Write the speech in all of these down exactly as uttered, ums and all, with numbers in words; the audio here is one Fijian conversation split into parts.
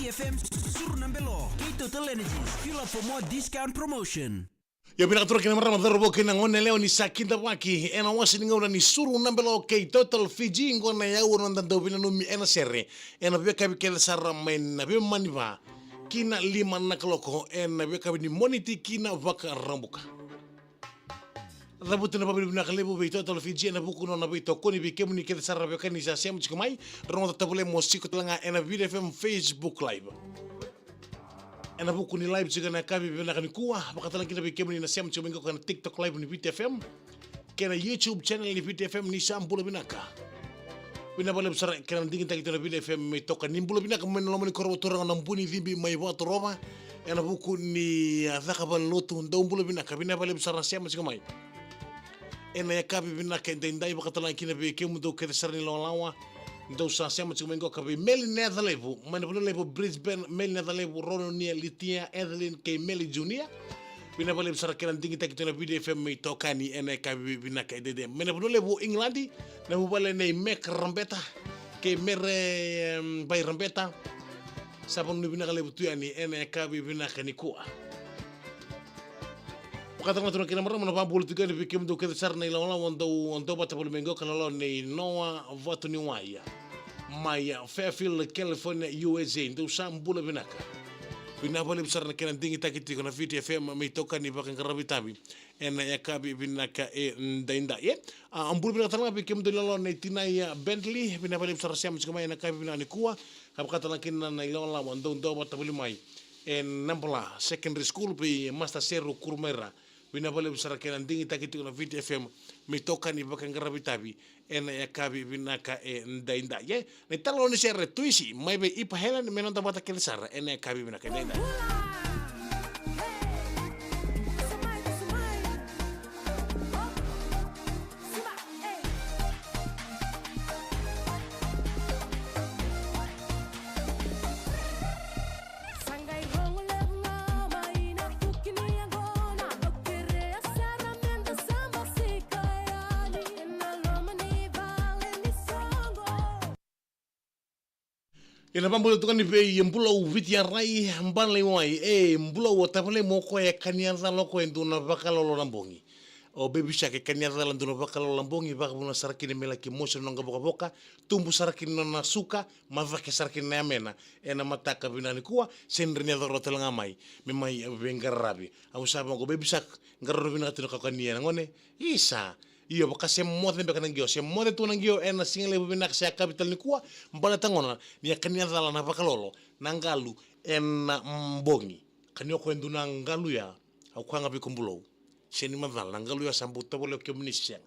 F M, Suru na Belo kei Total Energies. Fuel up for more discount promotion. Io, vinaka turaga kei na marama, cauravou kei na goneyalewa, ni sa kidavaki ena wase ni gauna ni Suru na Belo kei Total Fiji. Qo na yau, noda dau veinanumi ena sere ena veiyakavi kece sara mai na veimaniva ki na lima na kaloko ena veiyakavi ni Moniti ki na Vakaraubuka. Cavuta na vakavinavinaka levu vei Total Fiji ena vuku ni nona veitokoni vei kemuni kece sara na veiwekani sa sema tiko mai. Rogoca tavale mo siko tale ga ena Viti F M Facebook Live. Ena vuku ni live tiko ena yakavi vinaka nikua, vakatalega kina vei kemuni na sema tiko mai qo ena TikTok Live ni Viti F M kei na YouTube channel ni Viti F M, ni sa bula vinaka. Vinaka vakalevu sara kei na digitaki tu na Viti F M mai Tokani. Bula vinaka mai na loma ni koro, turaga na Bui ni Cibi mai Vatorova. Ena vuku ni, ah, caka valelotu, dou bula vinaka. Vinaka vakalevu sara na sema tiko mai ena yakavi vinaka edaidai, vakatalega kina vei kemudou kece sara na ilawalawa dou sa sema tiko mai qo, ka vei Meli Necalevu mai na vanua levu Brisbane, Meli Necalevu, Rononia, Litia, Evelyn kei Meli Junior. Vinaka vakalevu sara kei na digitaki tu na Viti F M mai Tokani ena yakavi vinaka edaidai. Mai na vanua levu England, na vuvale nei Mek Rabeta kei Mere, em, Bai Rabeta. Sa vanua vinaka levu tu yani ena yakavi vinaka nikua. Vakatalega turaga kei na marama, na vakabula tiko yani vei kemudou kece sara na ilawalawa dou, dou vata voli mai qo, ka lalawa nei Noa Vatuniwai mai Fairfield, California, U S A. Dou sa bula vinaka. Vinaka vakalevu sara na kena digitaki tiko na Viti F M mai Tokani, vakaqaravi tavi ena yakavi vinaka edaidai, e. A, bula vinaka talega vei kemudou ilawalawa nei tinai, a, Bentley. Vinaka vakalevu sara sema tiko mai ena yakavi vinaka nikua. Ka vakatalega kina na ilawalawa dou, dou vata voli mai e Nabala Secondary School vei Master Seru Kurumaira. Vinaka vakalevu sara kei na digitaki tiko na Viti F M mai Tokani, vakaqaravi tavi ena yakavi vinaka edaidai, e. Na italanoa ni sere Tuisi mai vei Ipa Helen me noda vata kece sara ena yakavi vinaka edaidai. Ena vakabula tiko ni vei Bulou Viti Arai, Bale Wai. E Bulou, o tavale mo koya e kania cala o koya e dua na vakalolo na bogi. O Baby Shark e kania cala e dua na vakalolo na bogi, vakavuna sara kina me laki mosi na noqu vokavoka, tubu sara kina na nona suka, ma cake sara kina na yamena. Ena mataka vinaka nikua, sega ni rawa ni yacova talega mai me mai veiqaravi. Au sa vaqo, Baby Shark, qarauna vinaka tu na ka o kania na gone. Isa. Io, vaka se moce beka na qio, se moce tu na qio ena siga levu vinaka se yakavi tale nikua, baleta gona ni a kania cala na vakalolo na qalu ena, mm, bogi. Kania o koya e dua na qalu ya, au kaya ga vei iko Bulou, sega ni macala, na qalu ya sa bau tovolea o kemuni se sega.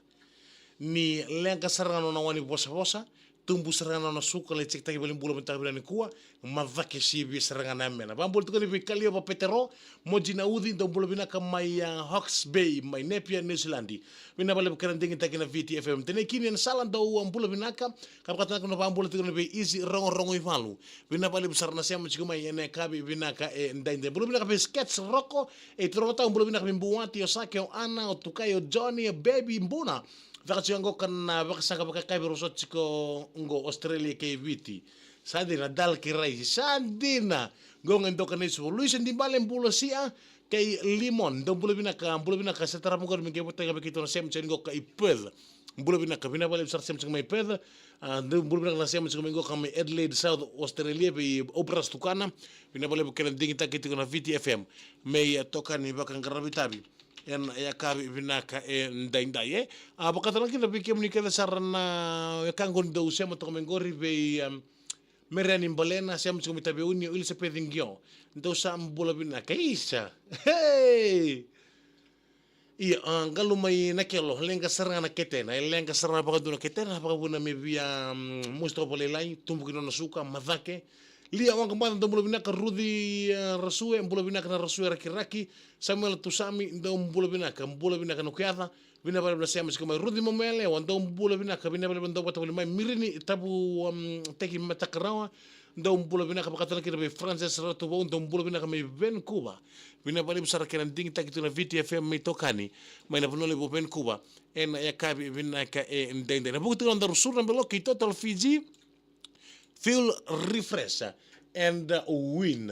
Ni leqa sara ga na nona wa ni vosavosa, tubu sara ga na nona suka, lai cekitaki valenibula mataka vinaka nikua, ma cake sivia sara ga na yamena. Vakabula tiko ni vei Kaliova Petero, Moji na Uci, dou bula vinaka mai, a, Hawke's Bay, mai Napier, New Zealand. Vinaka vakalevu kei na digitaki na Viti F M. Tenei Kini ena sala, dou, a, bula vinaka. Ka vakatalega na vakabula tiko ni vei Isi Rogorogo Ivalu. Vinaka vakalevu sara na sema tiko mai ena yakavi vinaka edaidai. Bula vinaka vei Sketch Roko, e Torovatau, bula vinaka vei Buati, o Sake, o Ana, o Tukai, o Johnny, o Baby Buna. Caka tiko qo ka na vakasaqa vakayakavi rau sota tiko qo Australia kei Viti. Sa dina, dal kei raisi, sa dina. Qo ga e doka na isu. Luisa Dibale, bula sia, kei Limon, dou bula vinaka, bula vinaka, se tarava qori me qai votaka vei keitou na sema tiko qo ka i Perth. Bula vinaka, vinaka vakalevu sara sema tiko mai Perth. A, dou bula vinaka na sema tiko mai qo ka mai Adelaide, South Australia, vei Obras Tukana. Vinaka vakalevu kei na digitaki tiko na Viti F M. Me ia toka ni vakaqaravi tavi ena yakavi vinaka edaidai, e. A, vakatalega kina vei kemuni kece sara na wekaqu ni dou sema toka mai qori vei, em, Mereani Balena, sema tiko mai Taveuni, o Elisapeci Qio. Dou sa bula vinaka, isa. Hey! Ia, a, qalu mai na kelo, leqa sara ga na ketena, e leqa sara ga vakadua na ketena, vakavuna me via, mm, mosi toka vakalailai, tubu kina nona suka, ma cake. Lia Waqabaca, dou bula vinaka, Ruci, e, Rasue, bula vinaka na Rasue Rakiraki, Samuela Tusami, dou bula vinaka, bula vinaka na kuyaca, vinaka vakalevu na sema tiko mai. Ruci Momoyalewa, dou bula vinaka, vinaka vakalevu na dou vata voli mai. Mirini Tavu, um, Teki Matakarawa, dou bula vinaka, vakatalega kina vei Francis Ratuvou, dou bula vinaka mai Vancouver. Vinaka vakalevu sara kei na digitaki tu na Viti F M mai Tokani, mai na vanua levu o Vancouver, ena yakavi vinaka edaidai. Na vuku tiko na nodaru Suru na Belo kei Total Fiji Fuel Refresh. and win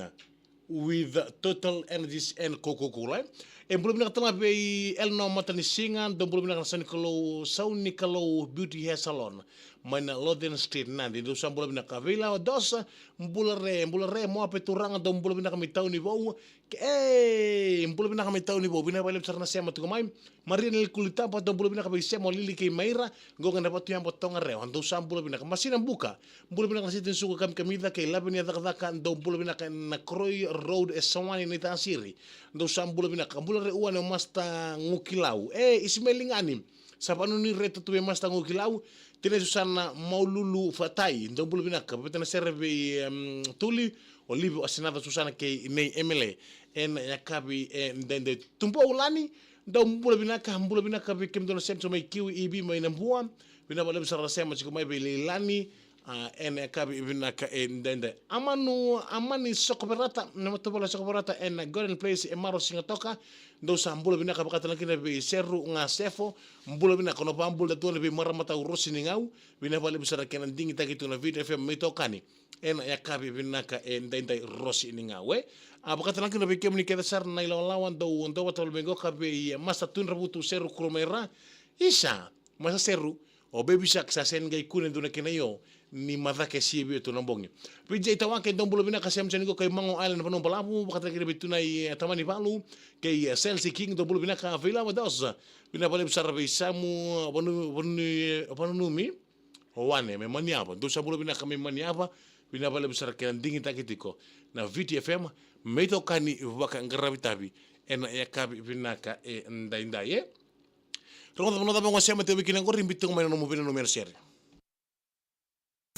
with Total Energies and Coca-Cola. E bula vinaka tale ga vei Elno Matanisiga, dou bula vinaka na sau ni Kalou, sau ni Kalou Beauty Hair Salon mai na Lothian Street, Nadi. Dou sa bula vinaka. Veilawa Dos, bula re, bula re, Moape turaga, dou bula vinaka mai Taunivou. E bula vinaka mai Taunivou, vinaka vakalevu sara na sema tiko mai. Maria Nelikulitaba, dou bula vinaka vei Sema, o Lili kei Maira, qo ga na Vatuyabo, Tongarewa, dou sa bula vinaka. Masina Buka, bula vinaka na siti ni suka kamikamica kei Lavenia Cakacaka, dou bula vinaka na Croy Road e Sawani, Naitasiri, dou sa bula vinaka. Bula re Uane, o Masta Gukilau. E Isimeli Gani, sa vanuni re tatu vei Masta Gukilau. Tina Susana Maululu Fatai, dou bula vinaka. Vata na sere vei, em, Tuli, o Livi, o Sinaca, Susana kei Nei Emele. Ena yakavi e daidai. Tubou Lani, dou bula vinaka, bula vinaka vei kemudou na sema tiko mai Kiwi, Ivi mai Nabua. Vinaka vakalevu sara na sema tiko mai vei Leilani. A, ena yakavi vinaka e daidai. Amanu, Amani Sokoverata, na matavuvale Sokoverata ena Golden Place e Maro Sigatoka. Dou sa bula vinaka, vaka tale ga kina vei Seru Gasefo. Bula vinaka, na vabula tu vei marama tau Rosi Nigau. Vinaka vakalevu sara kena digitaki tu na Viti F M me itokani ena yakavi vinaka e daidai, Rosi Nigau, e. A, vaka tale ga kina vei kemuni kece sara na ilawalawa dou, dou vata voli mai qo ka vei Masta Tudravutu Seru Kurumaira. Isa, Masta Seru, o Baby Shark sa sega ni qai kune dua na kena io ni macake sivia tu na bogi. Vijay Tawake, dou bula vinaka, sema tiko ni qo kai Mago Island, Vanua Balavu, vaka tale ga kina vei Tunai, e, Tamani Valu, kei, e, Chelsea King, dou bula vinaka. Veilawa Dos, vinaka vakalevu sara vei Samu, Vanu, Vanu, Vanunumi. O Wane, mai Maniava. Dou sa bula vinaka mai Maniava. Vinaka vakalevu sara kena digitaki tiko na Viti F M me itokani vakaqaravi tavi ena yakavi vinaka e daidai, e. Rogoca, vanua cava o sema tiko vei kina qori, biu tiko mai na nomu veinanumi ena sere.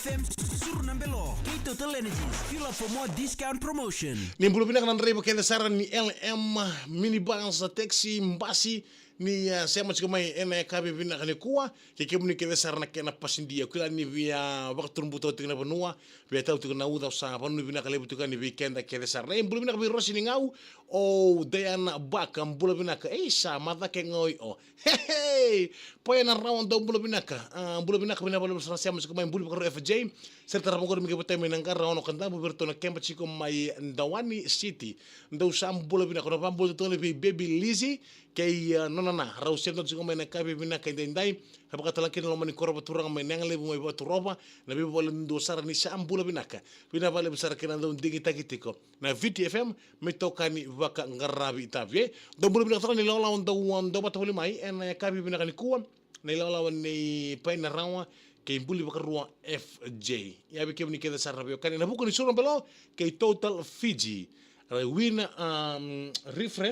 F M, suru na belo kei Total Energies. Fuel up for more discount promotion. Ni bula vinaka na draiva kece sara ni L M, minibus, taxi, basi, ni, a, sema tiko mai ena yakavi vinaka nikua. Kei kemuni kece sara na kena pasidia, kila ni via vakaturubuta tiko na vanua, via tau tiko na uca, sa vanua vinaka levu tiko yani vei keda kece sara. E bula vinaka vei Rosi Nigau, o Diana Baka, bula vinaka. Ei, sa macake ga oi o. Hei, hei. Poya na Rawa, dou bula vinaka. A, bula vinaka, vinaka vakalevu sara na sema tiko mai, buli vakarua F J. Sere tarava qori me qai vatai mai na qara ono ka davu vei iratou na keba tiko mai Dawani City. Dou sa bula vinaka, na vabula tale vei Baby Lizzy kei, a, nona na, rau sere tiko mai na yakavi vinaka e daidai. Ka vaka tale ga kina loma ni koro vakaturaga mai Nagalevu mai Vakaturova, na veivale dua sara, ni sa bula vinaka. Vinaka vakalevu sara kina dou digitaki tiko na Viti F M me itokani vakaqaravi tavi, e. Dou bula vinaka tale ga na ilawalawa dou, dou vata voli mai ena yakavi vinaka nikua, na ilawalawa nei Pai na Rawa kei buli vakarua F J. Ia vei kemuni kece sara na veiwekani ena vuku ni suru na belo kei Total Fiji, ra wina, um, refresh.